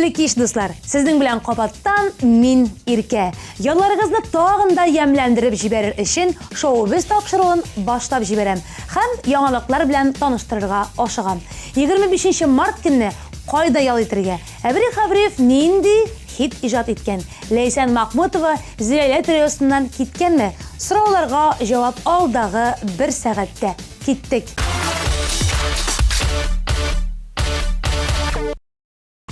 Хәерле кич, дуслар! Сезнең белән кабаттан мин, Иркә. Ялларыгызны тагын да ямьләндереп җибәрер өчен шоу-без тапшыруын башлап җибәрәм һәм яңалыклар белән таныштырырга ашыгам. 25 нче март көнне кайда ял итергә? Әбри Хәбриев нинди хит иҗат иткән? Ләйсән Махмутова Зиләйлә триосыннан киткәнме? Сорауларга җавап алдагы бер сәгатьтә. Киттек!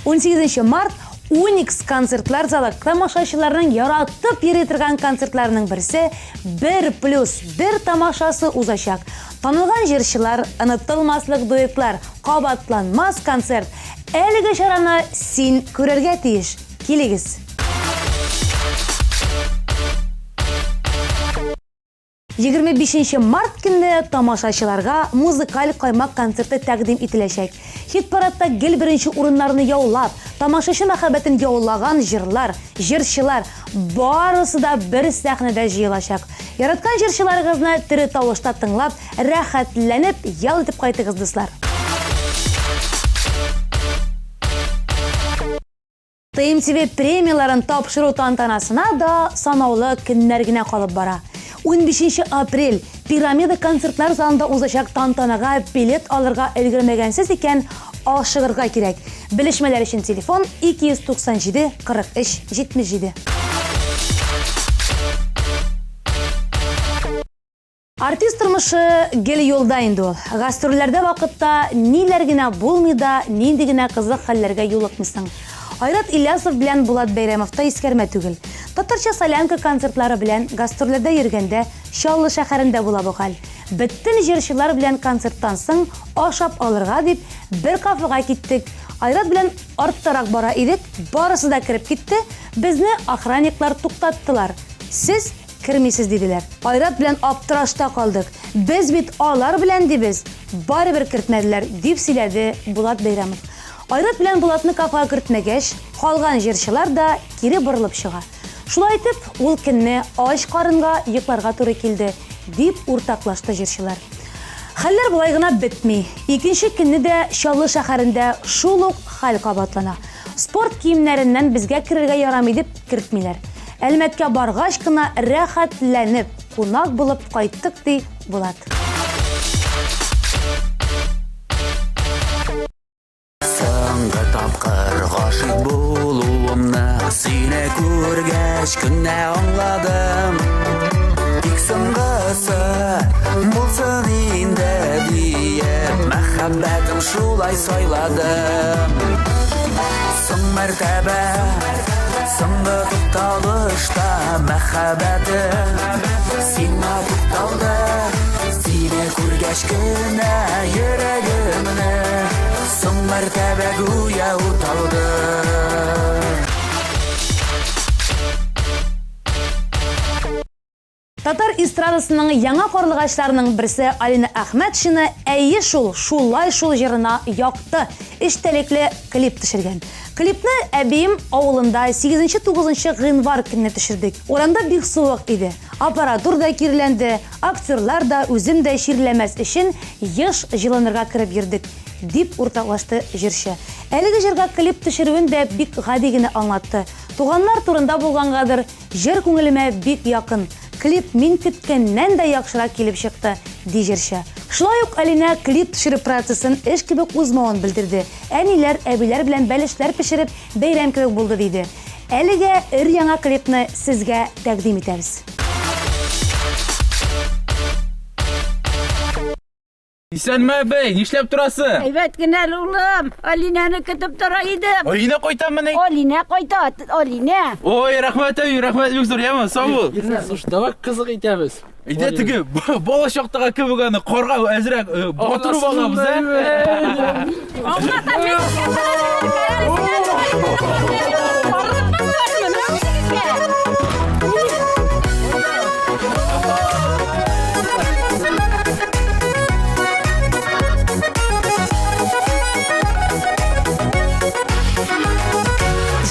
18 март Уникс концертлар залы тамашачыларның яратып йөри торган концертларының берсе 1 плюс 1 тамашасы узачак. Танылган җырчылар, онытылмаслык дуэтлар, кабатланмас концерт. Әлеге чараны син күрергә тиеш. Килегез! 25 нче март көнне тамашачыларга музыкаль каймак концерты тәкъдим ителәчәк. Хит-парадта гел беренче урыннарны яулап, тамашачы мәхәббәтен яулаган җырлар, җырчылар, барысы да бер сәхнәдә җыелачак. Яраткан җырчыларыгызны тере тавышта тыңлап, рәхәтләнеп ял итеп кайтыгыз, дуслар! ТМТВ премияләрен тапшыру тантанасына да санаулы көннәр генә калып бара. 15 апрель Пирамида концертлар залында узачак тантанага билет алырга өлгермәгәнсез икән, ашыгырга кирәк. Белешмәләр өчен телефон 297 43 77. Артист тормышы гел юлда инде ул. Гастрольләрдә вакытта ниләр генә булмый да, нинди генә кызык хәлләргә юлыкмыйсың. Айрат Ильясов белән Булат Бәйрәмов та искәрмә түгел. Татарча солянка концертлары белән гастрольләрдә йөргәндә Чаллы шәһәрендә була бу хәл. Бөтен җырчылар белән концерттан соң ашап алырга дип бер кафега киттек. Айрат белән арттарак бара идек, барысы да кереп китте, безне охранниклар туктаттылар. Сез Кермисез, диделәр. Айрат белән аптырашта калдык. Без бит алар белән, дибез. Барыбер кертмәделәр, дип сөйләде Булат Бәйрәмов. Айрат белән Булатны кафега кертмәгәч, калган җырчылар да кире борылып чыга. Шулай итеп, ул көнне ач карынга йокларга туры килде, дип уртаклашты җырчылар. Хәлләр болай гына бетми. Икенче көнне дә Чаллы шәһәрендә шул ук хәл кабатлана. Спорт киемнәреннән безгә керергә ярамый дип кертмиләр. Әлмәткә баргач кына рәхәтләнеп, кунак булып кайттык, ди Булат. Соңгы тапкыр гашыйк булуымны сине күргәч кенә аңладым. Тик соңгысы булсын инде диеп, мәхәббәтем шулай сайладым. Соң мәртәбә, соңгы тукталышта мәхәббәтем сиңа тукталды. Сине күргәч кенә йөрәгемне соң мәртәбә гүя уталды. Татар эстрадасының яңа карлыгачларының берсе Алина Әхмәтшина Әйе шул, шулай шул җырына якты, эчтәлекле клип төшергән. Клипны әбием авылында 8-9 гыйнвар көнне төшердек. Урамда бик суык иде. Аппаратур да киреләнде, актерлар да, үзем дә чирләмәс өчен еш җылынырга кереп йөрдек, дип уртаклашты җырчы. Әлеге җырга клип төшерүен дә бик гади генә аңлатты. Туганнар турында булгангадыр, Җыр күңелемә бик якын. Клип мин көткәннән дә яхшырак килеп чыкты, ди җырчы. Шулай ук Алинә клип төшерү процессын эш кебек узмавын белдерде. Әниләр, әбиләр белән бәлешләр пешереп, бәйрәм кебек булды, диде. Әлегә өр-яңа клипны сезгә тәкъдим итәбез. Исәнме, әбәй, нишләп торасың? Әйбәт кенә әле, улым. Алинәне көтеп тора идем. Алинә кайтамыни? Алинә кайта, Алинә. Ой, рәхмәт, әби, рәхмәт, бик зур, яме, сау бул. Слушай, давай кызык итәбез. Әйдә теге бала чактагы кебек аны карга әзрәк э, батырып алабыз, ә? Аңлата, мин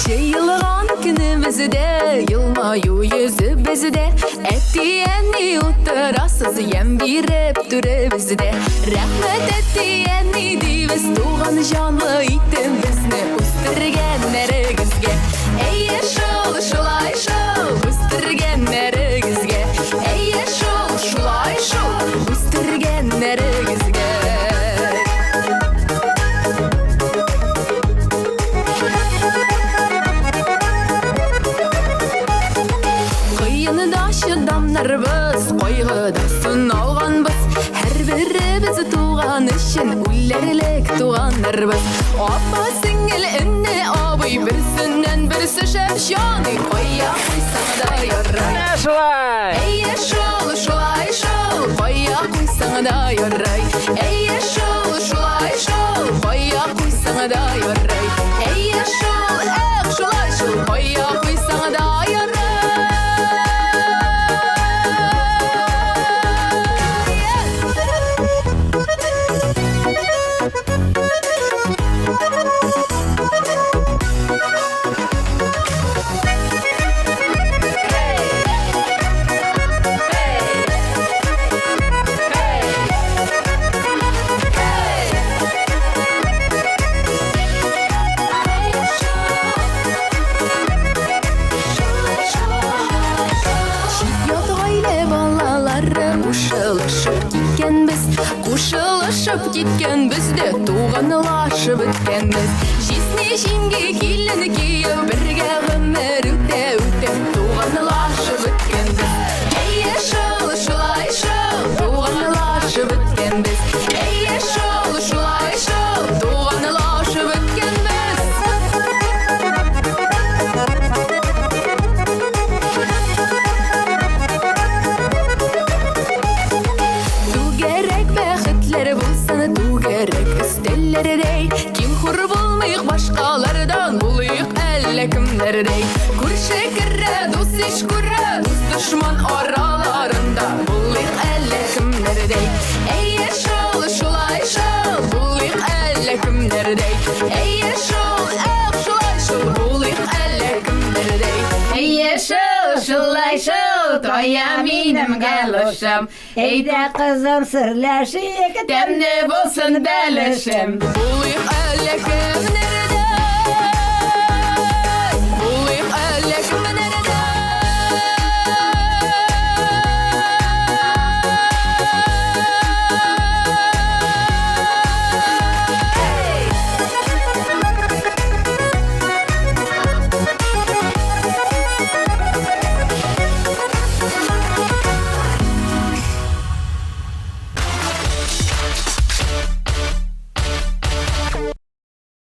Җыелган көнебез. Бездә, елмаю йөзебездә. Әти-әни утырасыз ямь биреп түребездә. Рәхмәт, әти-әни, дибез, туган җанлы итеп безне үстергәннәрегезгә. Әйе шул, шулай шул, үстергәннәрегезгә. Әйе шул, шулай шул, үстергәннәрегезгә. Кыенда чыдамнарбыз, кайгыда сыналганбыз. Һәрберебез туган өчен үләрлек туганнарбыз. Апа, сеңел, эне, абый, берсеннән берсе шәп җаный. Кая куйсаң да ярай. Менә шулай! Әйе шул, шулай шул, кая куйсаң да ярай. Әйе шул, шулай шул, кая куйсаң да ярай. Әйе шул, эх, шулай шул, кая куйсаң да ярай. Чит-ят гаилә балалары кушылышып киткәнбез, кушылышып киткәнбез дә туганлашып беткәнбез. Җизни, җиңги, килен, кияү бергә гомер үтә үтә туганлашып беткәнбез. Әйе шул, шулай шул, туганлашып беткәнбез. Әйе шул, шулай шул, туганлашып беткәнбез. Түгәрәк бәхетләр булсын, түгәрәк өстәлләрдәй. Ким-хур булмыйк башкалардан, булыйк әллә кемнәрдәй. Күрше керә, дус иш күрә, дус дошман араларында булыйк әллә кемнәрдәй. Әйе шул, шулай шул, булыйк әллә кемнәрдәй. Әйе шул, эх, шулай шул, булыйк әллә кемнәрдәй. Әйе шул, шулай шул, тая минем галошым. Әйдә, кызым, серләшик, Тәмле булсын бәлешем. Булыйк әллә кемнәрдәй. Булыйк әллә кемнәрдәй.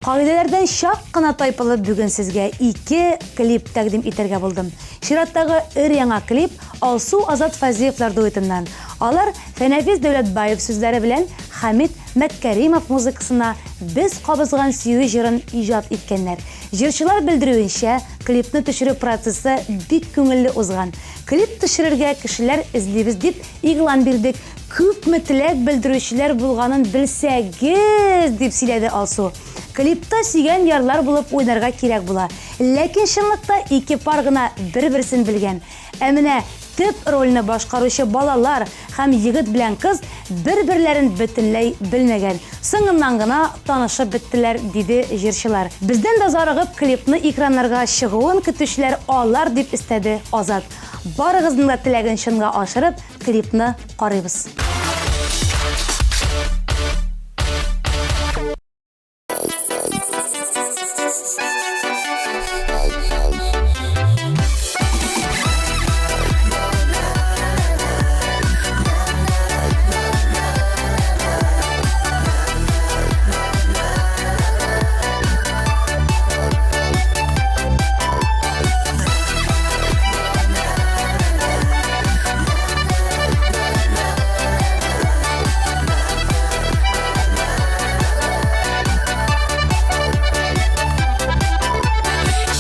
Кагыйдәләрдән чак кына тайпылып бүген сезгә ике клип тәкъдим итәргә булдым. Чираттагы өр-яңа клип Алсу Азат Фазлиевлар дуэтыннан. Алар Фәнәфис Дәүләтбаев сүзләре белән Хәмит Мәткәримов музыкасына Без кабызган сөю җырын иҗат иткәннәр. Җырчылар белдерүенчә, клипны төшерү процессы бик күңелле узган. Клип төшерергә кешеләр эзлибез дип игълан бирдек. Күпме теләк белдерүчеләр булганын белсәгез, дип сөйләде Алсу. Клипта сөйгән ярлар булып уйнарга кирәк була. Ләкин чынлыкта ике пар гына бер-берсен белгән. Ә менә төп рольне башкаручы балалар һәм егет белән кыз бер-берләрен бөтенләй белмәгән. Соңыннан гына танышып беттеләр, диде җырчылар. Бездән дә зарыгып клипны экраннарга чыгуын көтүчеләр алар, дип өстәде Азат. Барыгызның да теләген чынга ашырып, клипны карыйбыз.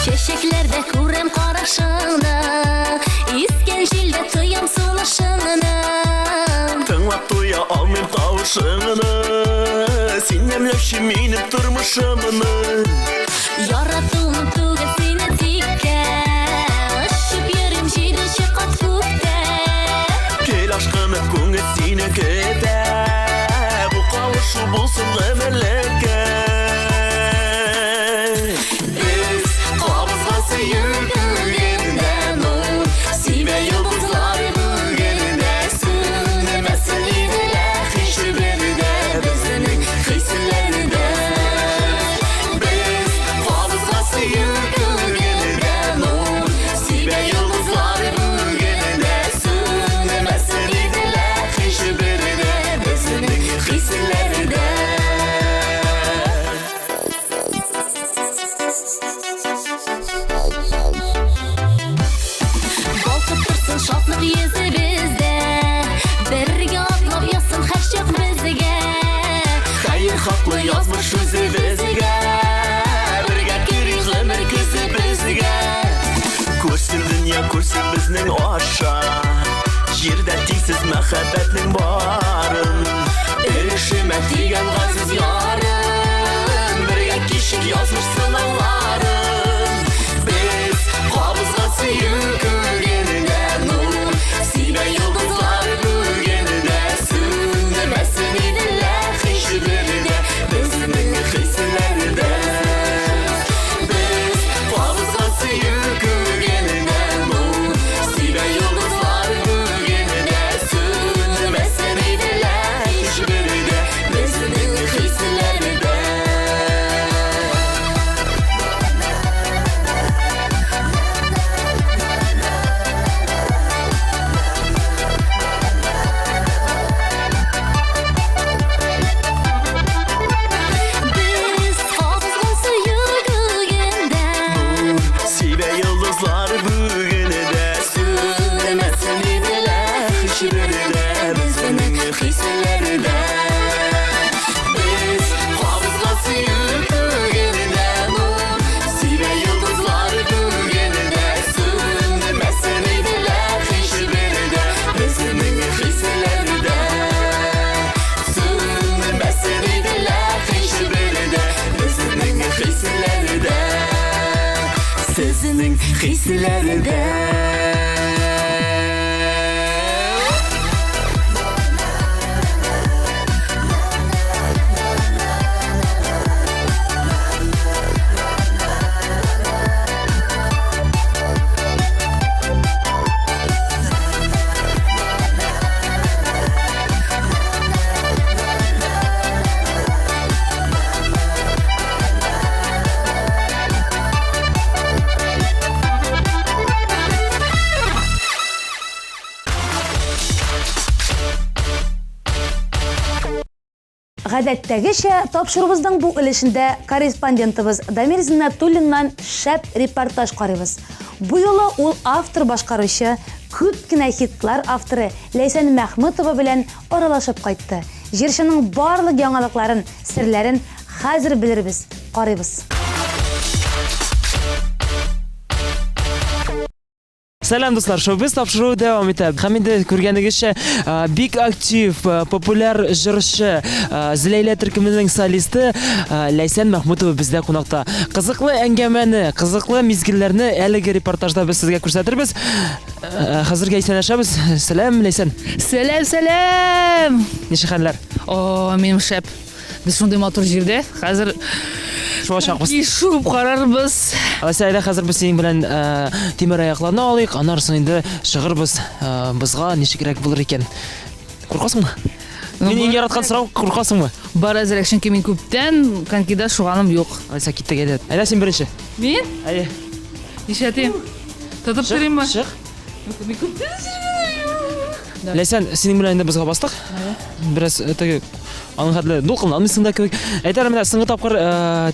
Чәчәкләрдә күрәм карашыңны, Искән җилдә тоям сулышыңны. Тыңлап туя алмыйм тавышыңны, Син ямьләүче минем тормышымны. Яратуым түгел сине тиккә. йөзебездә. Бергә атлап язсын һәрчак безгә. Хәер хаклы язмыш үзебезгә. Бергә керик гомер көзе безгә. Күрсен дөнья, күрсен безнең аша. Җирдә тиңсез мәхәббәтнең барын. Өлешемә тигән газиз ярым. Бергә кичик язмыш сынауларын. Без кабызган сөю күгендә нур. Сибә йолдызлар бүген дә сүнмәсен иделәр һичбер дә безнең хисләрдә. Без кабызган сөю күгендә нур. Сибә йолдызлар бүген дә сүнмәсен иделәр һичбер дә безнең хисләрдә. Без кабызган сөю күгендә. Сибә йолдызлар бүген дә сүнмәсен иделәр һичбер дә безнең хисләрдә. Без кабызган сөю күгендә нур. Сибә йолдызлар бүген дә сүнмәсен иделәр һичбер дә безнең хисләрдә. Сүнмәсен иделәр һичбер дә безнең хисләрдә. Сезнең хисләрдә. Гадәттәгечә, тапшыруыбызның бу өлешендә корреспондентыбыз Дамир Зиннәтуллиннан шәп репортаж карыйбыз. Бу юлы ул автор башкаручы, күп кенә хитлар авторы Ләйсән Мәхмүтова белән аралашып кайтты. Җырчының барлык яңалыкларын, серләрен хәзер белербез. Карыйбыз. Сәлам, дуслар! Шоу-біз тапшыруы дәвам итә. Һәм инде күргәнегезчә, бик актив, популяр җырчы, Зөләйлә төркеменең солисты Ләйсән Мәхмүтова бездә кунакта. Кызыклы әңгәмәне, кызыклы мизгелләрне әлеге репортажда без сезгә күрсәтербез. Хәзергә исәнләшәбез. Сәлам, Ләйсән. Сәлам, сәлам! Ничек хәлләр? О, минем шәп. Без шундый матур җирдә. Хәзер шуачакбыз. Шуып карарбыз. Алайса, әйдә хәзер без синең белән тимер аякларны алыйк, аннары соң инде чыгырбыз бозга, ничегрәк булыр икән. Куркасыңмы? Мин иң яраткан сорау, куркасыңмы? Бар әзрәк, чөнки мин күптән конькида шуганым юк. Алайса, киттек, әйдә. Әйдә, син беренче. Мин? Әйе. Нишләтим? Тотып торыйммы? Чык. Мин күптән Ләйсән, синең белән инде бозга бастык. Бераз теге аның хәтле дулкынланмыйсың да кебек. Әйт әле менә соңгы тапкыр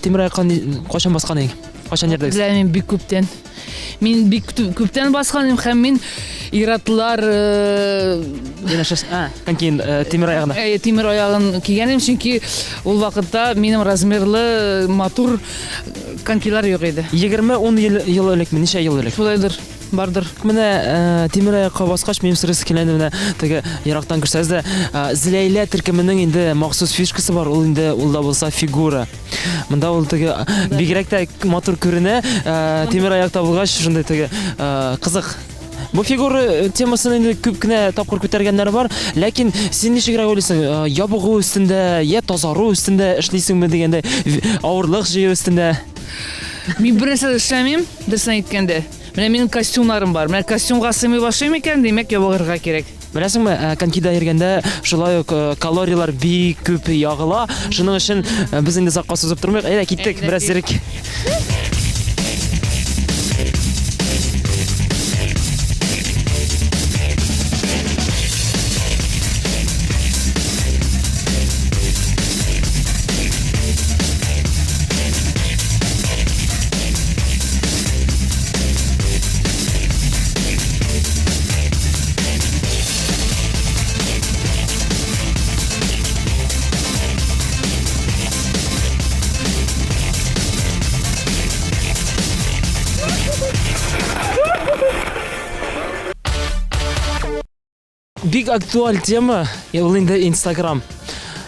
тимер аякка кайчан баскан идең? Кайчан йөрдегез? Беләм, мин бик күптән. Мин бик күптән баскан идем һәм мин иратлар Янәшәс, а, конькиен тимер аягына. Әйе, тимер аягын кигән идем, чөнки ул вакытта минем размерлы матур конькилар юк иде. 20-10 ел элекме, ничә ел элек? Шулайдыр. Бардыр. Менә тимер аякка баскач, минем сорыйсы килә инде менә теге ерактан күрсәгез дә, Зөләйлә төркеменең инде махсус фишкасы бар, ул инде ул да булса фигура. Монда ул теге бигрәк тә матур күренә, тимер аякта булгач, шундый теге кызык. Бу фигура темасын инде күп кенә тапкыр күтәргәннәре бар, ләкин син ничегрәк уйлыйсың, ябыгу өстендә, я тазару өстендә эшлисеңме дигәндәй, авырлык җыю өстендә? Мин бернәрсә дә эшләмим, дөресен әйткәндә. Менә минем костюмнарым бар. Менә костюмга сыймый башлыйм икән, димәк, ябыгырга кирәк. Беләсеңме, конькида йөргәндә шулай ук калорияләр бик күп ягыла. Шуның өчен без инде озакка сузып тормыйк. Әйдә, киттек, бераз йөрик. Бик актуаль тема, ул инде Инстаграм.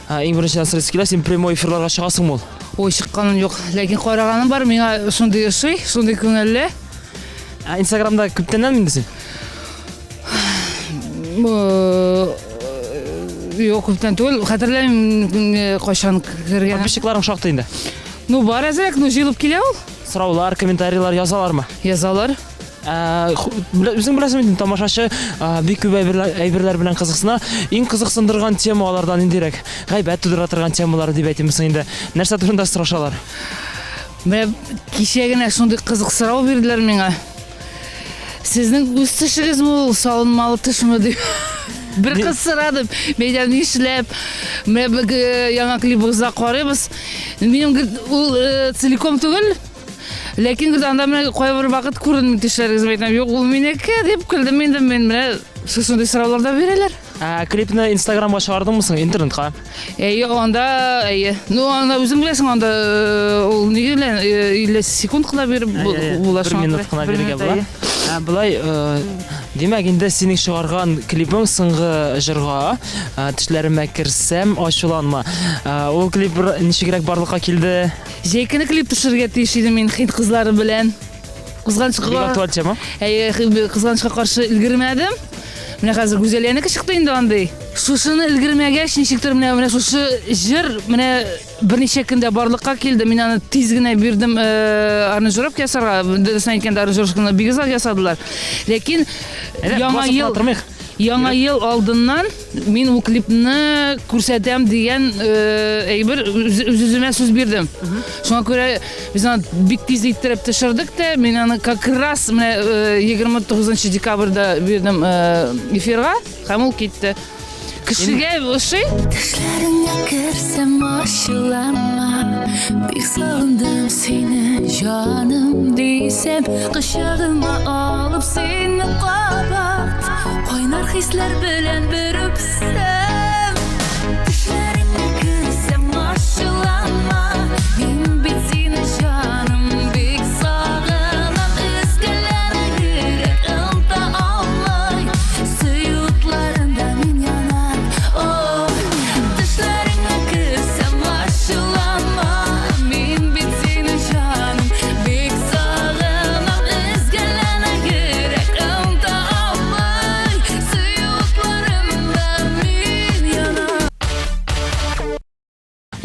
Иң беренчедән сорыйсы килә, син прямой эфирларга чыгасыңмы ул? Ой, чыкканым юк, ләкин караганым бар, миңа шундый ошый, шундый күңелле. Ә Инстаграмда күптәннән инде син? Юк, күптән түгел, хәтерләмим кайчан кергәнем. Подписчикларың шактый инде. Ну, бар әзрәк, ну җыелып килә ул. Сораулар, комментарийлар язалармы? Язалар. Ә, үзең беләсең бит, тамашачы бик күп әйберләр белән кызыксына. Иң кызыксындырган тема аларда ниндирәк? Гайбәт тудыра торган темалар дип әйтимме соң инде? Нәрсә турында сорашалар? Менә кичә генә шундый кызык сорау бирделәр миңа. Сезнең үз тешегезме ул, салынмалы тешме дип. Бер кыз сорады, мәйдан нишләп? Менә яңа клибыгызда карыйбыз. Минем ул целиком түгел, Ләкин гүзәл анда менә кайбер вакыт күренми тешләрегез әйтәм, юк, ул минеке дип көлдем инде мин менә шушындый сораулар да бирәләр. Ә, клипны Инстаграмга чыгардың соң, интернетка? Әйе, анда, әйе. Ну, анда үзең беләсең, анда э, ул ни белән 50 э, секунд кына биреп була шуңа. Бер минут кына бирергә була. Ә, болай, э, димәк, инде синең чыгарган клибың соңгы җырга, тешләремә керсәм, ачуланма. Ул клип ничегрәк барлыкка килде? Җәй көне клип төшерергә тиеш идем мин хит кызлары белән. Кызганычка Бик актуаль тема. Әйе, кызганычка каршы өлгермәдем. Менә хәзер Гүзәлиянеке чыкты инде андый. Шушыны өлгермәгәч, ничектер менә менә шушы җыр менә берничә көндә барлыкка килде. Мин аны тиз генә бирдем э, аранжировка ясарга. Дөресен әйткәндә, аранжировканы бик озак ясадылар. Ләкин яңа ел Яңа ел алдыннан мин ул клипны күрсәтәм дигән э, әйбер үз-үземә сүз бирдем. Шуңа күрә без аны бик тиз иттереп төшердек тә, мин аны как раз менә 29 э, декабрьдә бирдем э, эфирга, һәм ул китте. Кешегә ошый. Төшләреңә керсәм ачуланма, бик сагындым сине, җаным дисәм, кочагыма алып сине кабат, кайнар хисләр белән бер үпсәм. Төшләреңә керсәм ачуланма, мин бит сине, җаным, бик сагынам, өзгәләнә йөрәк оныта алмый. Сөю утларында мин янам, о, Төшләреңә керсәм ачуланма, мин бит сине, җаным, бик сагынам, Өзгәләнә йөрәк оныта алмый, Сөю утларында мин янам.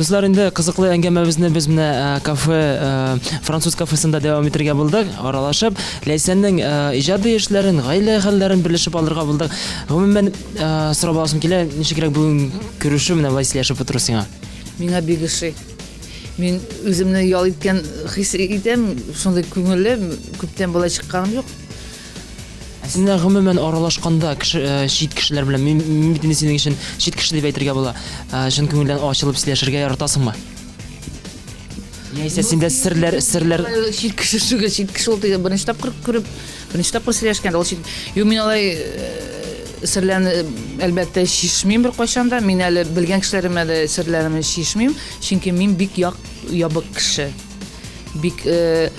Дуслар, инде кызыклы әңгәмәбезне без менә э, кафе, э, француз кафесында дәвам итәргә булдык, аралашып, Ләйсәннең э, иҗади эшләрен, гаилә хәлләрен белешеп алырга булдык. Гомумән, сорап аласым килә, ничегрәк бүген күрешү, менә болай сөйләшеп утыру сиңа? Миңа бик ошый. Мин үземне ял иткән хис итәм, шундый күңелле, күптән болай чыкканым юк. Ә син менә гомумән аралашканда кеше, э, чит кешеләр белән, мин, мин бит инде синең өчен чит кеше дип әйтергә була. Э, чын күңелдән ачылып сөйләшергә яратасыңмы? Яисә синдә серләр, серләр Чит кеше түгел, чит кеше ул теге беренче тапкыр күреп, беренче тапкыр сөйләшкәндә ул чит. Юк, мин алай э, серләрне әлбәттә чишмим беркайчан да. Мин әле белгән кешеләремә дә серләремне чишмим, чөнки мин бик як ябык кеше. Бик э,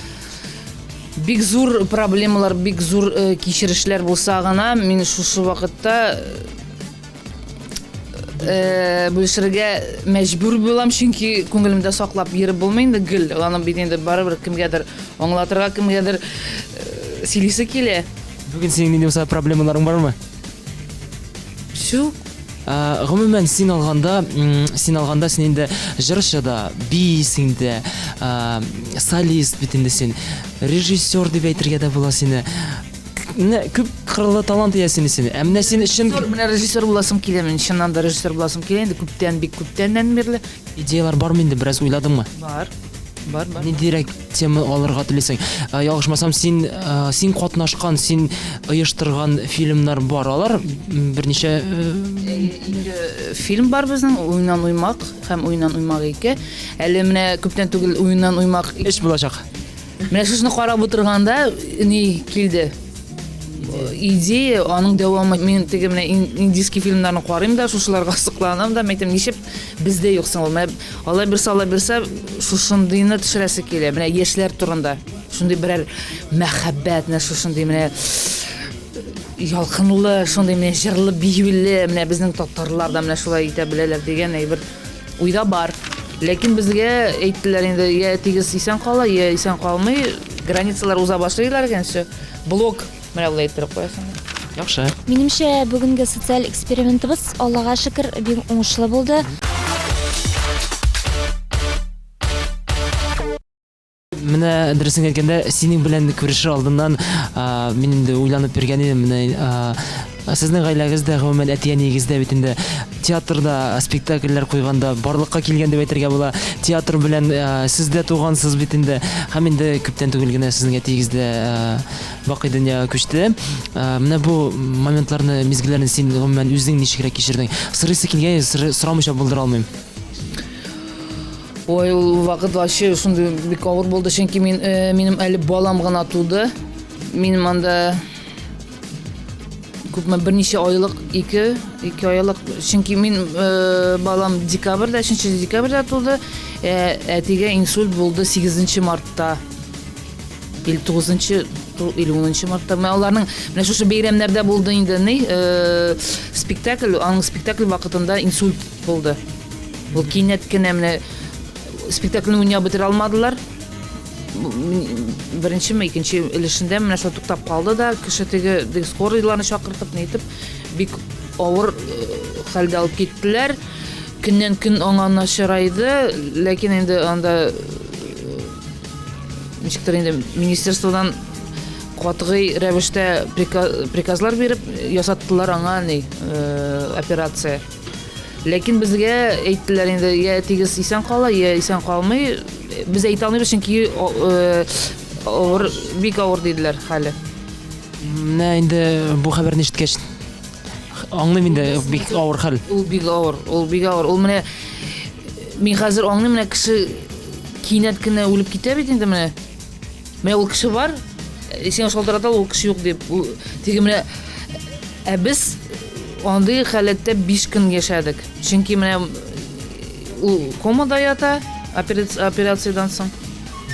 Бик зур проблемалар, бик зур э, кичерешләр булса гына, мин шушы вакытта э, бүлешергә мәҗбүр булам, чөнки күңелемдә саклап йөреп булмый инде гел. Аны бит инде барыбер кемгәдер аңлатырга, кемгәдер э, сөйлисе килә. Бүген синең нинди булса проблемаларың бармы? Юк. Ә, гомумән, син алганда, син алганда син инде җырчы да, биисең дә, ә, солист бит инде син, режиссер дип әйтергә дә була сине. Менә күп кырлы талант иясе инде син. Ә менә син чын Менә режиссер буласым килә мин, чыннан да режиссер буласым килә инде күптән, бик күптәннән бирле. Идеялар бармы инде, бераз уйладыңмы? Бар. Бар, бар. Ниндирәк тема алырга телисең? Э, ялгышмасам, син э, син катнашкан, син оештырган фильмнар бар. Алар берничә э, Инде фильм бар безнең, Уйнан уймак һәм Уйнан уймак 2. Әле менә күптән түгел Уйнан уймак эш булачак. Менә шушыны карап утырганда ни килде? Идея, аның дәвамы. Мин теге менә индийский фильмнарны карыйм да, шушыларга сокланам да, мәйтәм, ничек бездә юк соң ул? Менә алай бирсә, алай бирсә, шушындыйны төшерәсе килә. Менә яшьләр турында. Шундый берәр мәхәббәт, менә шушындый менә. ялкынлы, шундый менә җырлы, биюле, менә безнең татарлар да менә шулай итә беләләр дигән әйбер уйда бар. Ләкин безгә әйттеләр инде, я әтигез исән кала, я исән калмый, границалар уза башлыйлар икән, все, блок, менә болай иттереп куясың. Яхшы. Минемчә, бүгенге социаль экспериментыбыз, Аллага шөкер, бик уңышлы булды. Менә дөресен әйткәндә, синең белән күрешер алдыннан мин инде уйланып йөргән идем. Менә сезнең гаиләгез дә, гомумән, әти-әниегез дә бит инде театрда спектакльләр куйганда барлыкка килгән дип әйтергә була. Театр белән сез дә тугансыз бит инде. Һәм инде күптән түгел генә сезнең әтиегез дә бакый дөньяга күчте. Менә бу моментларны, мизгелләрне син гомумән үзең ничегрәк кичердең? Сорыйсы килгән, сорамыйча булдыра алмыйм. Ой, ул вакыт вообще шундый бик авыр булды, чөнки мин э, минем әле балам гына туды. Минем анда күпме берничә айлык, ике, ике айлык. Чөнки мин э, балам декабрьдә, 3 декабрьдә туды. Э, әтигә инсульт булды 8 мартта. Или 9 или 10 мартта. Менә аларның менә шушы бәйрәмнәрдә булды инде ни, э, спектакль, аның спектакль вакытында инсульт булды. Ул кинәт кенә менә спектакльне уйнап бетерә алмадылар. Беренчеме, икенче өлешендә менә шул туктап калды да, кеше теге, теге скорыйларны чакыртып, ни итеп, бик авыр э, хәлдә алып киттеләр. Көннән көн аңа начарайды, ләкин инде анда э, ничектер инде министерстводан катгый рәвештә приказлар биреп ясаттылар аңа ни э, операция. Ләкин безгә әйттеләр инде, я әтигез исән кала, я исән калмый. Без әйтә алмыйбыз, чөнки э, авыр, бик авыр диделәр хәле. Менә инде бу хәбәрне ишеткәч, аңлыйм инде, бик авыр хәл. Ул бик авыр, ул бик авыр. Ул менә мин хәзер аңлыйм, менә кеше кинәт кенә үлеп китә бит инде менә. Менә ул кеше бар, э, сиңа шалтырата, ул кеше юк дип. Ул теге менә ә без андый халәттә 5 көн яшәдек. Чөнки менә ул комада ята операциядән соң.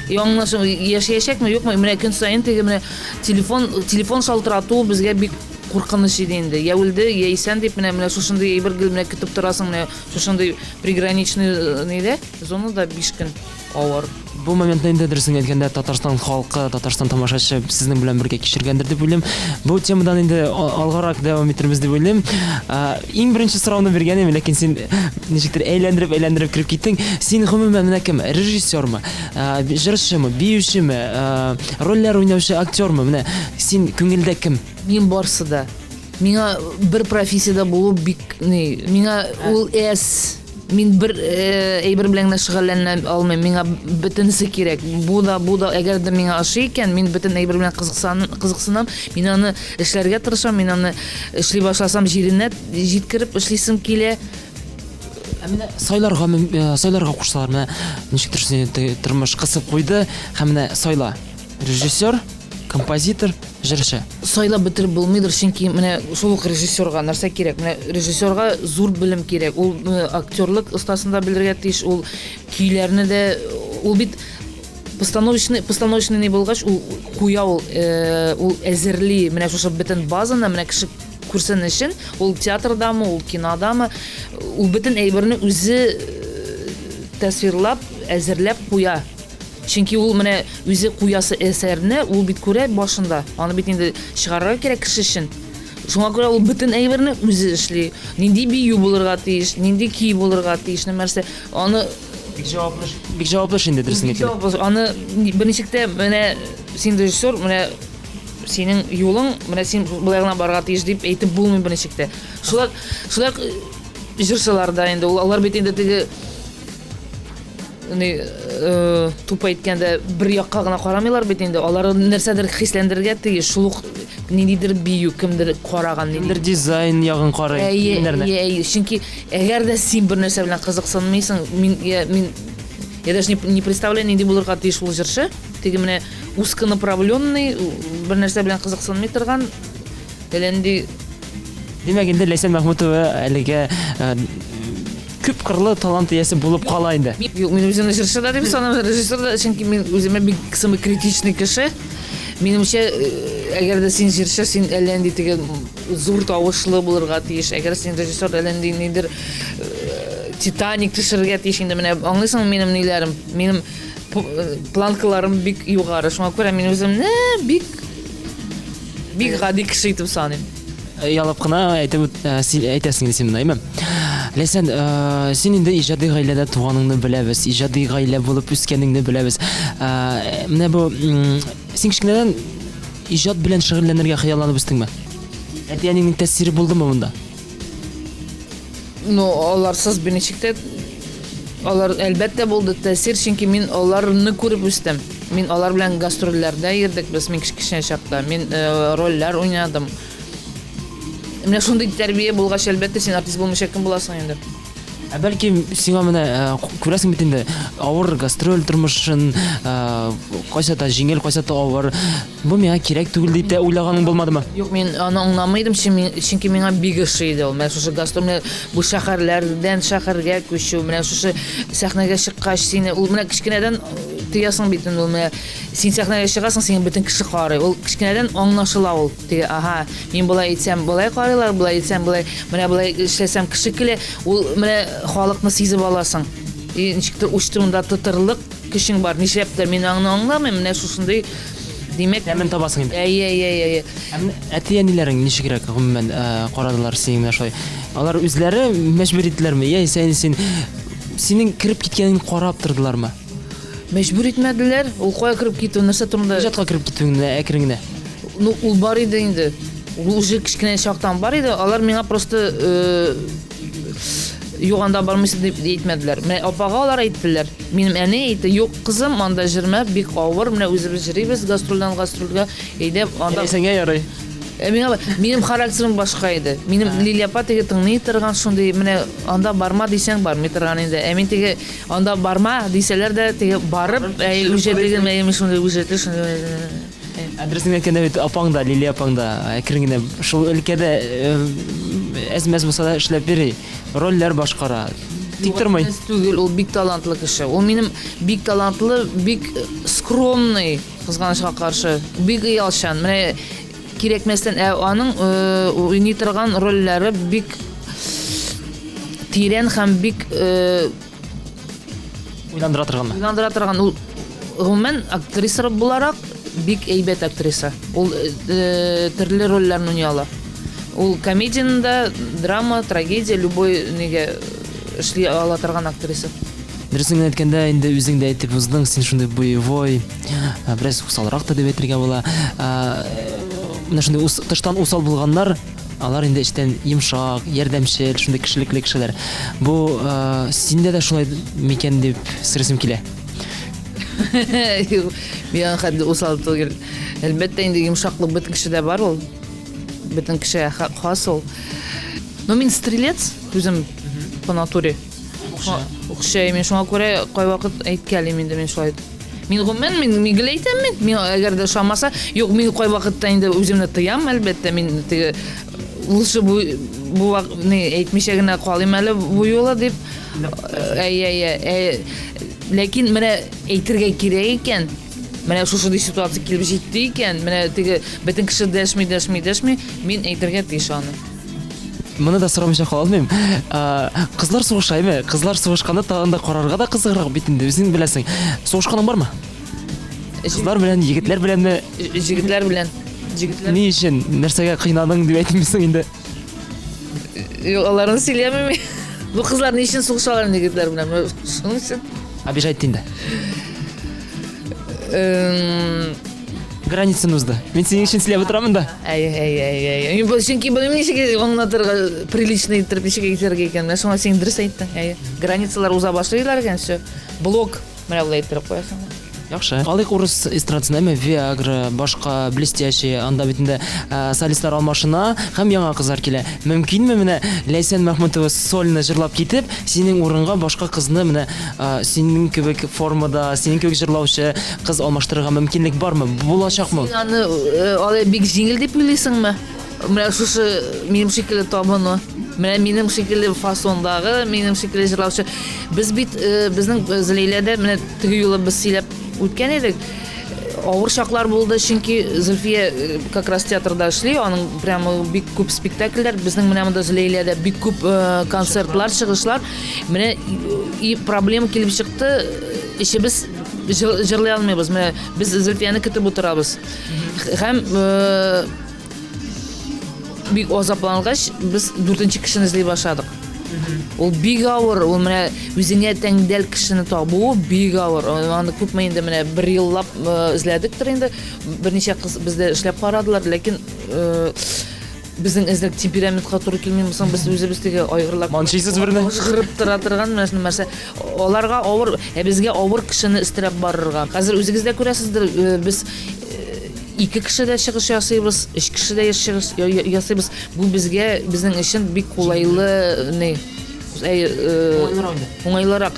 И аңлашым, яшәячәкме, юкмы? Менә көн саен теге менә телефон телефон шалтырату безгә бик куркыныч иде инде. Я үлде, я исән дип менә менә шушындый әйбер гел менә көтеп торасың менә шушындый приграничный э, нидә, зонада 5 көн. Авыр. Бу моментны инде дөресен әйткәндә Татарстан халкы, Татарстан тамашачы сезнең белән бергә кичергәндер дип уйлыйм. Бу темадан инде алгарак дәвам итербез дип уйлыйм. Иң беренче сорауны биргән идем, ләкин син ничектер әйләндереп-әйләндереп кереп киттең. Син гомумән менә кем? Режиссермы? Җырчымы? Биючеме? Рольләр уйнаучы актермы? Менә син күңелдә кем? Мин барсы да. Миңа бер профессиядә булу бик ни, миңа ул әз. Мин бер э, әйбер белән генә шөгыльләнә алмыйм. Миңа бөтенесе кирәк. Бу да, бу да. Әгәр дә миңа ошый икән, мин бөтен әйбер белән кызыксан, кызыксынам. Мин аны эшләргә тырышам, мин аны эшли башласам, җиренә җиткереп эшлисем килә. Ә менә сайларга, э, сайларга кушсалар, менә ничектер сине тормыш кысып куйды һәм менә сайла. Режиссер, композитор, җырчы. Сайлап бетереп булмыйдыр, чөнки менә шул ук режиссерга нәрсә кирәк? Менә режиссерга зур белем кирәк. Ул э, актерлык остасын да белергә тиеш, ул көйләрне дә, ул бит постановочный постановочный ни булгач, ул куя ул, э, ул әзерли менә шушы бөтен базаны, менә кеше күрсен өчен, ул театрдамы, ул кинодамы, ул бөтен әйберне үзе э, тасвирлап, әзерләп куя. Чөнки ул менә үзе куясы әсәрне ул бит күрә башында. Аны бит инде чыгарырга кирәк кеше өчен. Шуңа күрә ул бөтен әйберне үзе эшли. Нинди бию булырга тиеш, нинди көй булырга тиеш, нәрсә. Аны бик җаваплы, бик җаваплы эш инде дөресен әйткәндә. Аны берничек тә менә син режиссер, менә синең юлың, менә син болай гына барырга тиеш дип әйтеп булмый берничек тә. Шулай, шулай җырчылар да инде ул алар бит инде теге ни э, тупо әйткәндә бер якка гына карамыйлар бит инде алар нәрсәдер хисләндерергә тиеш шул ук ниндидер бию кемдер караган кемдер дизайн ягын карый әйе әйе әйе чөнки әгәр дә син бер нәрсә белән кызыксынмыйсың мин я мин я даже не, не представляю нинди булырга тиеш ул җырчы теге менә узконаправленный бер нәрсә белән кызыксынмый торган әллә нинди Димәк, инде Ләйсән Мәхмүтова әлегә э, күп кырлы талант иясе булып кала инде. Юк, мин үземне җырчы да дип саныйм, режиссер да, чөнки мин үземә бик самокритичный кеше. Минемчә, әгәр дә син җырчы, син әллә нинди теге зур тавышлы булырга тиеш. Әгәр син режиссер, әллә нинди нидер Титаник төшерергә тиеш инде. Менә аңлыйсыңмы минем ниләрем? Минем планкаларым бик югары. Шуңа күрә мин үземне бик бик гади кеше итеп саныйм. Ялып кына әйтеп әйтәсең инде син моны, әйме? Ләйсән, син инде иҗади гаиләдә туганыңны беләбез, иҗади гаилә булып үскәнеңне беләбез. Менә бу син кечкенәдән иҗат белән шөгыльләнергә хыялланып үстеңме? Әти-әниңнең тәэсире булдымы монда? Ну, аларсыз берничек тә алар әлбәттә булды тәэсир, чөнки мин аларны күреп үстем. Мин алар белән гастрольләрдә йөрдек без мин кечкенә чакта. Мин э, рольләр уйнадым. Менә шундый тәрбия булгач, әлбәттә, син артист булмыйча кем буласың инде? Ә бәлки сиңа менә э, күрәсең бит инде авыр гастроль тормышын, э, кайсы да җиңел, кайсы да авыр. Бу миңа кирәк түгел дип тә уйлаганың булмадымы? Юк, мин аны аңламый идем, чөнки миңа бик ошый иде ул. Менә шушы гастроль, менә бу шәһәрләрдән шәһәргә күчү, менә шушы сәхнәгә чыккач сине, ул менә кечкенәдән тоясың бит инде ул менә син сәхнәгә чыгасың, сине бөтен кеше карый. Ул кечкенәдән аңлашыла ул. Теге, ага, мин болай әйтсәм, болай карыйлар, болай әйтсәм, болай, менә болай эшләсәм, кеше көлә. Ул менә халыкны сизеп аласың. И ничектер уч төбендә тотырлык Көчең бар, нишләптер мин аны аңламыйм, менә шушындый, димәк. Тәмен табасың инде. Әйе, әйе, әйе, әйе. Ә менә әти-әниләрең ничегрәк гомумән э, карадылар синең менә шулай? Алар үзләре мәҗбүр иттеләрме, яисә инде син синең кереп киткәнеңне карап тордылармы? Мәҗбүр итмәделәр. Ул кая кереп китү, нәрсә турында? Иҗатка кереп китүеңне әкрен генә. Ну, ул бар иде инде. Ул уже кечкенә чактан бар иде. Алар миңа просто э, Юк, анда бармыйсың дип әйтмәделәр. Менә апага алар әйттеләр. Минем әни әйтте, юк, кызым, анда җөрмә, бик авыр, менә үзебез җөрибез гастрольдән гастрольгә. Әйдә, анда Әйсәнгә ярый. Ә миңа минем характерым башка иде. Минем Лилия апа теге тыңлый торган шундый, менә анда барма дисәң, бармый торган инде. Ә мин теге анда барма дисәләр дә, теге барып, әй, үҗәтле, әй, мин шундый үҗәтле, шундый. Ә дөресен әйткәндә бит апаң да, Лилия апаң да әкрен генә шул өлкәдә әз-мәз булса да эшләп йөри, рольләр башкара. Тик тормый. Әз түгел, ул бик талантлы кеше. Ул минем бик талантлы, бик скромный, кызганычка каршы, бик оялчан. Менә кирәкмәстән, ә аның уйный торган рольләре бик тирән һәм бик Уйландыра торганмы? Уйландыра торган. Ул гомумән актриса буларак бик әйбәт актриса. Ул э, төрле рольләрне уйный ала. Ул комедияне дә, драма, трагедия, любой нигә эшли ала торган актриса. Дөресен генә әйткәндә, инде үзең дә әйтеп уздың, син шундый боевой, э, бераз усалрак та дип әйтергә була. Э, менә шундый тыштан усал булганнар Алар инде эчтән йомшак, ярдәмчел, шундый кешелекле кешеләр. Бу э, синдә дә шулай микән дип сорыйсым килә. Юк, мин аның хәтле усал түгел. Әлбәттә, инде йомшаклык бөтен кешедә бар ул. Бөтен кешегә хас ул. Но мин стрелец үзем по натуре. Укчы. Укчы, мин шуңа күрә кайвакыт әйткәлим инде мин шулай. Мин гомумән, мин, мин гел әйтәм мин. Мин әгәр дә ошамаса, юк, мин кайвакытта инде үземне тыям, әлбәттә, мин теге лучше бу бу вак, не әйтмичә генә калыйм әле бу юлы дип. Әй, әй, әй. Ләкин менә әйтергә кирәк икән, менә шушындый ситуация килеп җитте икән, менә теге бөтен кеше дәшми, дәшми, дәшми, мин әйтергә тиеш аны. Моны да сорамыйча кала алмыйм. Кызлар сугыша, әйме? Кызлар сугышканда тагын да карарга да кызыграк бит инде, үзең беләсең. Сугышканың бармы? Кызлар белән, егетләр беләнме? Җегетләр белән. Җегетләр. Ни өчен? Нәрсәгә кыйнадың дип әйтмисең инде? Юк, аларны сөйләмим. Бу кызлар ни өчен сугышалар инде егетләр белән? Шуның өчен. Обижать инде. Границаны узды. Мин синең өчен сөйләп утырамын да. Әй, әй, әй, әй. Мин бу чөнки белмим ничек аңлатырга, прилично иттереп ничек әйтергә икән. Менә шуңа син дөрес әйттең. Әй, границалар уза башлыйлар икән, все. Блок. Менә болай иттереп куясың. Яхшы. Алыйк урыс эстрадасына, әмма Виагра, башка блестящие, анда бит инде э, солистлар алмашына һәм яңа кызлар килә. Мөмкинме менә Ләйсән Мәхмүтова сольно җырлап китеп, синең урынга башка кызны менә Синең кебек формада, синең кебек җырлаучы кыз алмаштырырга мөмкинлек бармы? Булачакмы? Син аны э, алай бик җиңел дип уйлыйсыңмы? Менә шушы минем шикелле табыну, менә минем шикелле фасондагы, минем шикелле җырлаучы. Без бит э, безнең э, Зөләйләдә менә теге юлы без сөйләп үткән идек. Авыр чаклар булды, чөнки Зөлфия э, как раз театрда эшли, аның прямо бик күп спектакльләр, безнең менә монда Зөләйләдә бик күп э, концертлар, чыгышлар. Менә и проблема килеп чыкты, эчебез җырлый алмыйбыз. Менә без Зөлфияне көтеп утырабыз. Һәм э, бик азаплангач, без дүртенче кешене эзли башладык. Ул бик авыр, ул менә үзеңә тәңдәл кешене табу бик авыр. Аны күпме инде менә бер еллап э, эзләдектер инде. Берничә кыз бездә эшләп карадылар, ләкин э, безнең әзрәк темпераментка туры килмиме соң, без үзебез теге айгырлар. Манчыйсыз берне. Ажгырып тора торган менә шундый нәрсә. Аларга авыр, ә безгә авыр кешене өстерәп барырга. Хәзер үзегез дә күрәсездер, э, без Ике кеше дә чыгыш ясыйбыз, өч кеше дә чыгыш ясыйбыз. Бу безгә, безнең өчен бик кулайлы, ни, уңайлырак.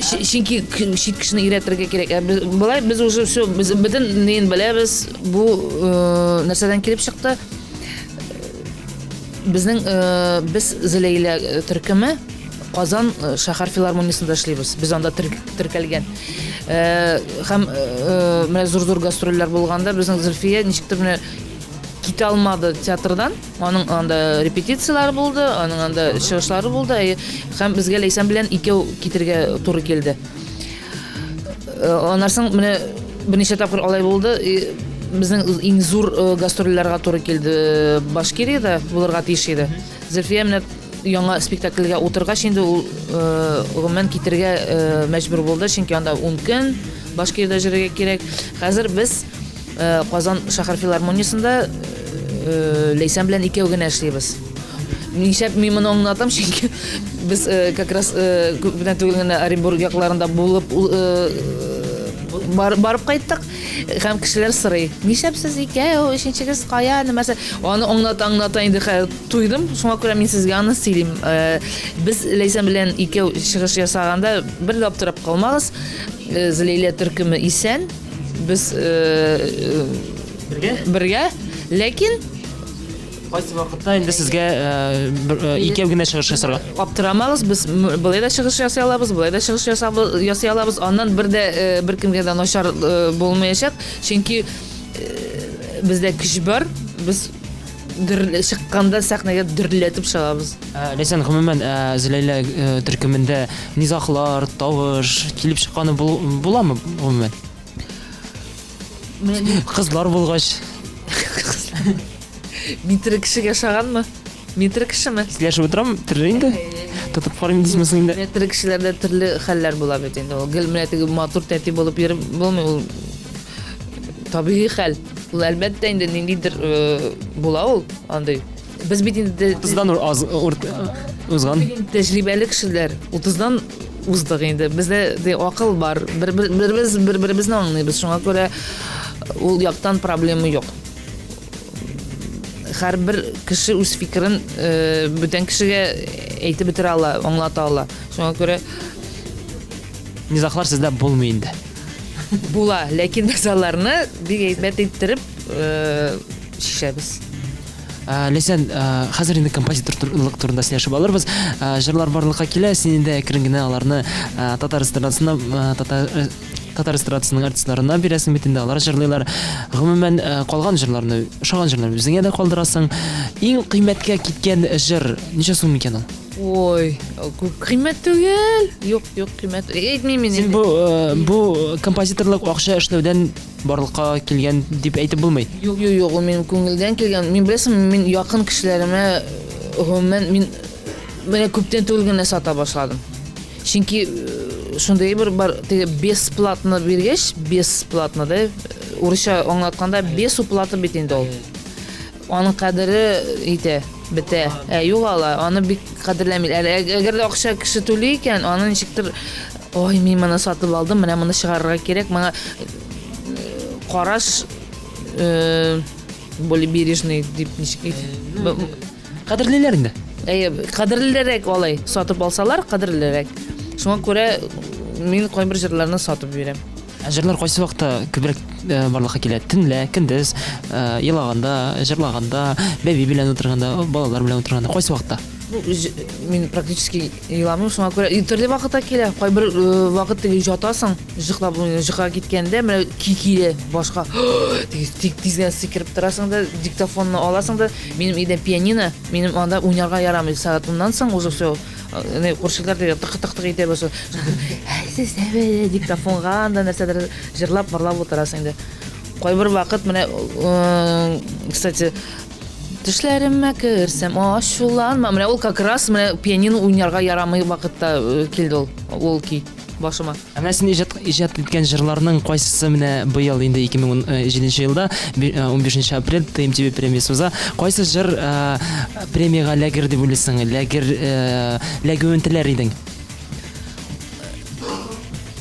Чөнки чит кешене өйрәтергә кирәк. Ә без, болай без уже все, без бөтен неен беләбез. Бу нәрсәдән килеп чыкты? Безнең без Зөләйлә төркеме Казан шәһәр филармониясендә эшлибез. Без анда теркәлгән. Һәм менә зур-зур гастрольләр булганда безнең Зөлфия ничектер менә китә алмады театрдан. Аның анда репетицияләре булды, аның анда чыгышлары булды. Һәм безгә Ләйсән белән икәү китергә туры килде. Аннан соң менә берничә тапкыр алай булды. Безнең иң зур гастрольләргә туры килде. Башкириядә булырга тиеш иде. Зөлфия менә яңа спектакльгә утыргач инде ул гомумән китергә мәҗбүр булды, чөнки анда 10 көн Башкириядә йөрергә кирәк. Хәзер без Казан шәһәр филармониясендә Ләйсән белән икәү генә эшлибез. Нишләп мин моны аңлатам, чөнки без как раз күптән түгел генә Оренбург якларында булып барып кайттык. Һәм кешеләр сорый, нишләп сез икәү, өченчегез кая, нәмәсе. Аны аңлата аңлата инде хәзер туйдым, шуңа күрә мин сезгә аны сөйлим. Без Ләйсән белән икәү чыгыш ясаганда бер дә аптырап калмагыз. Зөләйлә төркеме исән. Без бергә. Бергә. Ләкин Кайсы вакытта инде сезгә икәү генә чыгыш ясарга? Аптырамагыз, без болай да чыгыш ясый алабыз, болай да чыгыш ясый алабыз. Аннан бер дә беркемгә дә начар булмаячак, чөнки бездә көч бар. Без чыкканда сәхнәгә дөрләтеп чыгабыз. Ләйсән, гомумән, Зөләйлә төркемендә низаглар, тавыш килеп чыкканы буламы, гомумән? Кызлар булгач. Мин тере кешегә ошаганмы? Мин тере кешеме? Сөйләшеп утырам, тере инде. Тотып карыйм дисме соң инде? Менә тере кешеләрдә төрле хәлләр була бит инде. Ул гел менә теге матур тәти булып йөреп булмый, ул табигый хәл. Ул әлбәттә инде ниндидер э, була ул андый. Без бит инде 30-дан аз узган. Тәҗрибәле кешеләр. 30-дан уздык инде. Бездә ди акыл бар. Бер без бер-беребезне аңлыйбыз. Шуңа күрә ул яктан проблема юк. Һәрбер кеше үз фикерен э, бүтән кешегә әйтеп бетерә ала, аңлата ала. Шуңа күрә низаглар сездә булмый инде. Була, ләкин без аларны бик әйбәт иттереп э, чишәбез. Ә, Ләйсән, ә, хәзер инде композиторлык турында сөйләшеп алырбыз. Ә, җырлар барлыкка килә, син инде әкрен генә аларны ә, татар эстрадасына, ә, татар, э, татар эстрадасының артистларына бирәсең бит инде, алар җырлыйлар. Гомумән, ә, калган җырларны, ошаган җырларны үзеңә дә калдырасың. Иң кыйммәткә киткән җыр ничә сум икән ул? Ой, күп кыйммәт түгел. Юк, юк, кыйммәт. Әйтмим мин. Син бу, э, бу композиторлык акча эшләүдән барлыкка килгән дип әйтеп булмый. Юк, юк, юк, ул минем күңелдән килгән. Мин беләсең, мин якын кешеләремә гомумән мин менә күптән түгел генә сата башладым. Чөнки э, шундый бер бар, теге бесплатно биргәч, бесплатно да, урысча аңлатканда без уплаты бит инде ул. Аның кадере итә, бетә. Ә югала, аны бик кадерләмиләр. Әгәр дә акча кеше түли икән, аны ничектер, ой, мин моны сатып алдым, менә моны чыгарырга кирәк, моңа э, караш э, более бережный дип ничек әйтим. Кадерлиләр инде. Әйе, кадерлерәк алай сатып алсалар, кадерлерәк. Шуңа күрә мин кайбер җырларны сатып бирәм. Ә җырлар кайсы вакытта күбрәк? барлыкка килә? Төнлә, көндез, елаганда, җырлаганда, бәби белән утырганда, балалар белән утырганда, кайсы вакытта? Ну, мин практически еламыйм, шуңа күрә и төрле вакытта килә. Кайбер вакыт теге жатасың, җыклап, җыкка киткәндә, менә ки килә башка. Теге тик тиз генә сикереп торасың да, диктофонны аласың да, минем өйдә пианино, минем анда уйнарга ярамый. Сәгать уннан соң уже все, не күршеләр теге тык-тык-тык итә башлый. Диктофонга анда нәрсәдер җырлап, мырлап утырасың инде. Кайбер вакыт менә, кстати, Төшләремә керсәм, ачуланма. Менә ул как раз менә пианино уйнарга ярамый вакытта э, килде ул, ул көй башыма. Ә менә син иҗат, иҗат иткән җырларның кайсысы менә быел инде 2017 елда 15 апрель ТМТВ премиясе уза. Кайсы җыр э, премиягә эләгер дип уйлыйсың? Эләгер, э, эләгүен теләр идең?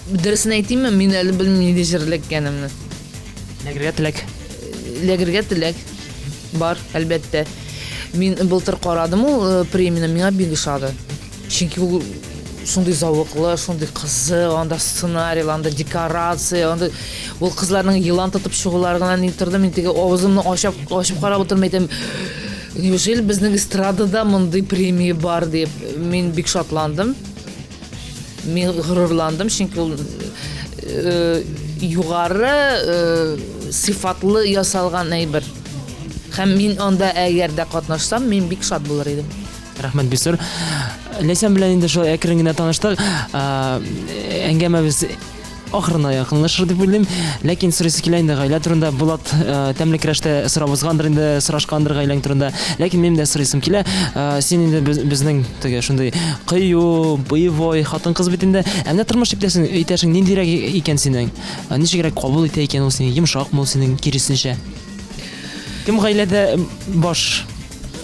Дөресен әйтимме, мин әле белмим нинди җыр эләккәнемне. Эләгергә теләк. Эләгергә теләк бар, әлбәттә. Мин былтыр карадым ул э, премияне, миңа бик ошады. Чөнки ул шундый зәвыклы, шундый кызык, анда сценарий, анда декорация, анда ул кызларның елан тотып чыгулары гына ни торды, мин теге авызымны ачып, ачып карап утырдым, әйтәм, неужели безнең эстрадада мондый премия бар дип, мин бик шатландым. Мин горурландым, чөнки ул э, югары э, сыйфатлы ясалган әйбер. Һәм мин анда әгәр дә катнашсам, мин бик шат булыр идем. Рәхмәт, Бисур. Ләйсән белән инде шулай әкрен генә таныштык. Әңгәмәбез ахырына якынлашыр дип уйлыйм. Ләкин сорыйсы килә инде гаилә турында. Булат э, тәмле көрәштә сорап узгандыр инде, сорашкандыр гаиләң турында. Ләкин минем дә сорыйсым килә. Э, син инде без, безнең теге шундый кыю, боевой хатын-кыз бит инде. Ә менә тормыш иптәшең, иптәшең ниндирәк икән синең? Э, ничегрәк кабул итә икән ул сине? Йомшакмы ул синең, киресенчә? Кем гаиләдә баш?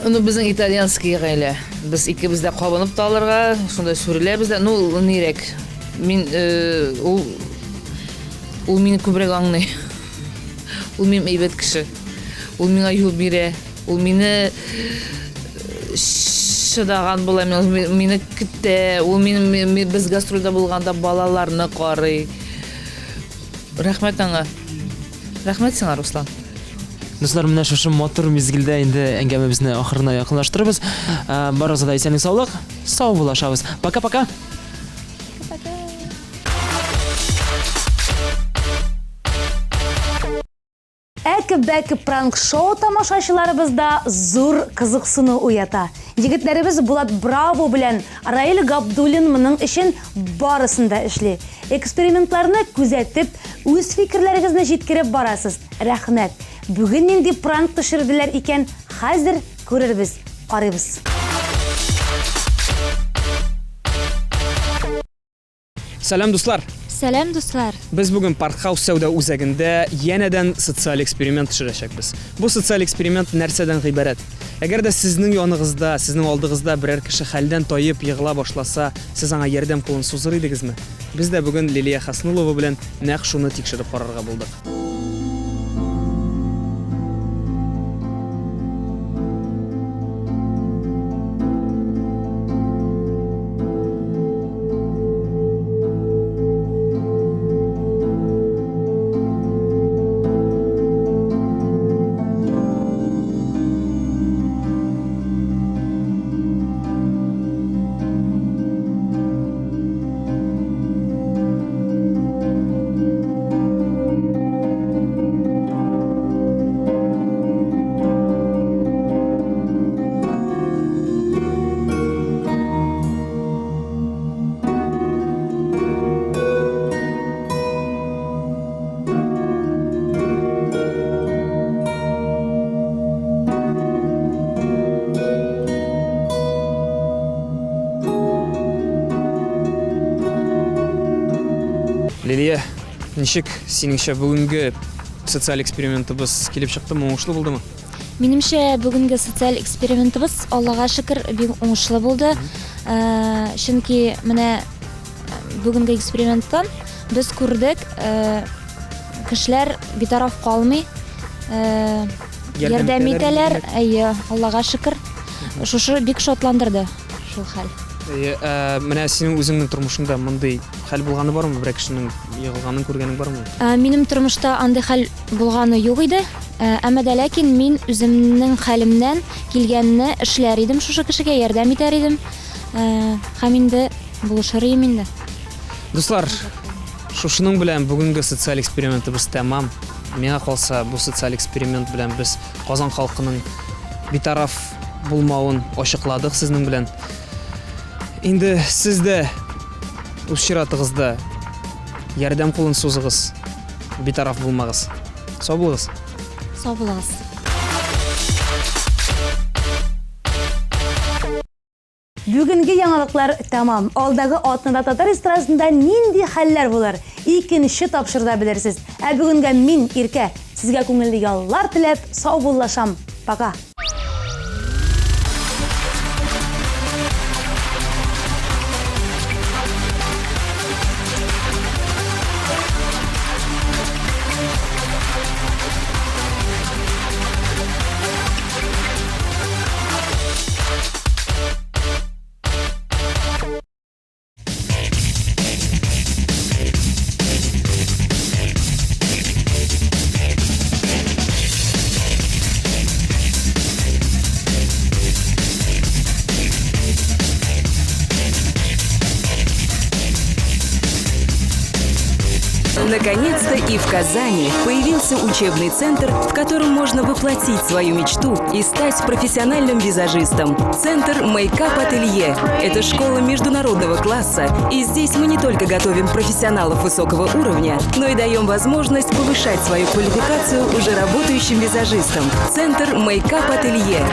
Ну, безнең итальянский гаилә. Без икебез дә кабынып та алырга, шунда сүреләбез дә. Ну, нирәк. Мин э, ул ул мине күбрәк аңлый. Ул минем әйбәт кеше. Ул миңа юл бирә. Ул мине э, чыдаган була, мине көтә. Ул минем без гастрольдә булганда балаларны карый. Рәхмәт аңа. Рәхмәт сиңа, Руслан. Дуслар, менә шушы матур мизгелдә инде әңгәмәбезне ахырына якынлаштырабыз. Ә, Барыгызга да исәнлек саулык. Сау булашабыз. Пока-пока. Әке-бәке пранк-шоу тамашачыларыбызда зур кызыксыну уята. Егетләребез Булат Браво белән Раил Габдуллин моның өчен барысын да эшли. Экспериментларны күзәтеп, үз фикерләрегезне җиткереп барасыз. Рәхмәт. Бүген нинди пранк төшерделәр икән, хәзер күрербез. Карыйбыз. Сәлам, дуслар! Сәлам, дуслар! Без бүген Паркхаус сәүдә үзәгендә янәдән социаль эксперимент төшерәчәкбез. Бу социаль эксперимент нәрсәдән гыйбарәт? Әгәр дә сезнең яныгызда, сезнең алдыгызда берәр кеше хәлдән таеп егыла башласа, сез аңа ярдәм кулын сузыр идегезме? Без дә бүген Лилия Хаснулова белән нәкъ шуны тикшереп карарга булдык. Лилия, ничек синеңчә бүгенге социаль экспериментыбыз килеп чыктымы, уңышлы булдымы? Минемчә, бүгенге социаль экспериментыбыз, Аллага шөкер, бик уңышлы булды. Э, чөнки менә э, бүгенге эксперименттан без күрдек, э, кешеләр битараф калмый, ярдәм итәләр. Әйе, Аллага шөкер. Шушы бик шатландырды шул хәл. Әйе, ә, менә синең үзеңнең тормышыңда мондый хәл булганы бармы? Берәр кешенең егылганын күргәнең бармы? Ә, Минем тормышта андый хәл булганы юк иде. Ә, Әмма дә ләкин мин үземнең хәлемнән килгәнне эшләр идем шушы кешегә, ярдәм итәр идем. Ә, Һәм инде булышыр идем инде. Дуслар, шушының белән бүгенге социаль экспериментыбыз тәмам. Миңа калса, бу социаль эксперимент белән без Казан халкының битараф булмавын ачыкладык сезнең белән. Инде сез дә үз чиратыгызда ярдәм кулын сузыгыз, битараф булмагыз. Сау булыгыз. Сау булыгыз. Бүгенге яңалыклар тәмам. Алдагы атнада татар эстрадасында нинди хәлләр булыр? Икенче тапшыруда белерсез. Ә бүгенгә мин, Иркә, сезгә күңелле яллар теләп, саубуллашам. Пока! Наконец-то и в Казани появился учебный центр, в котором можно воплотить свою мечту и стать профессиональным визажистом. Центр Мейкап Ателье – это школа международного класса, и здесь мы не только готовим профессионалов высокого уровня, но и даем возможность повышать свою квалификацию уже работающим визажистам. Центр Мейкап Ателье.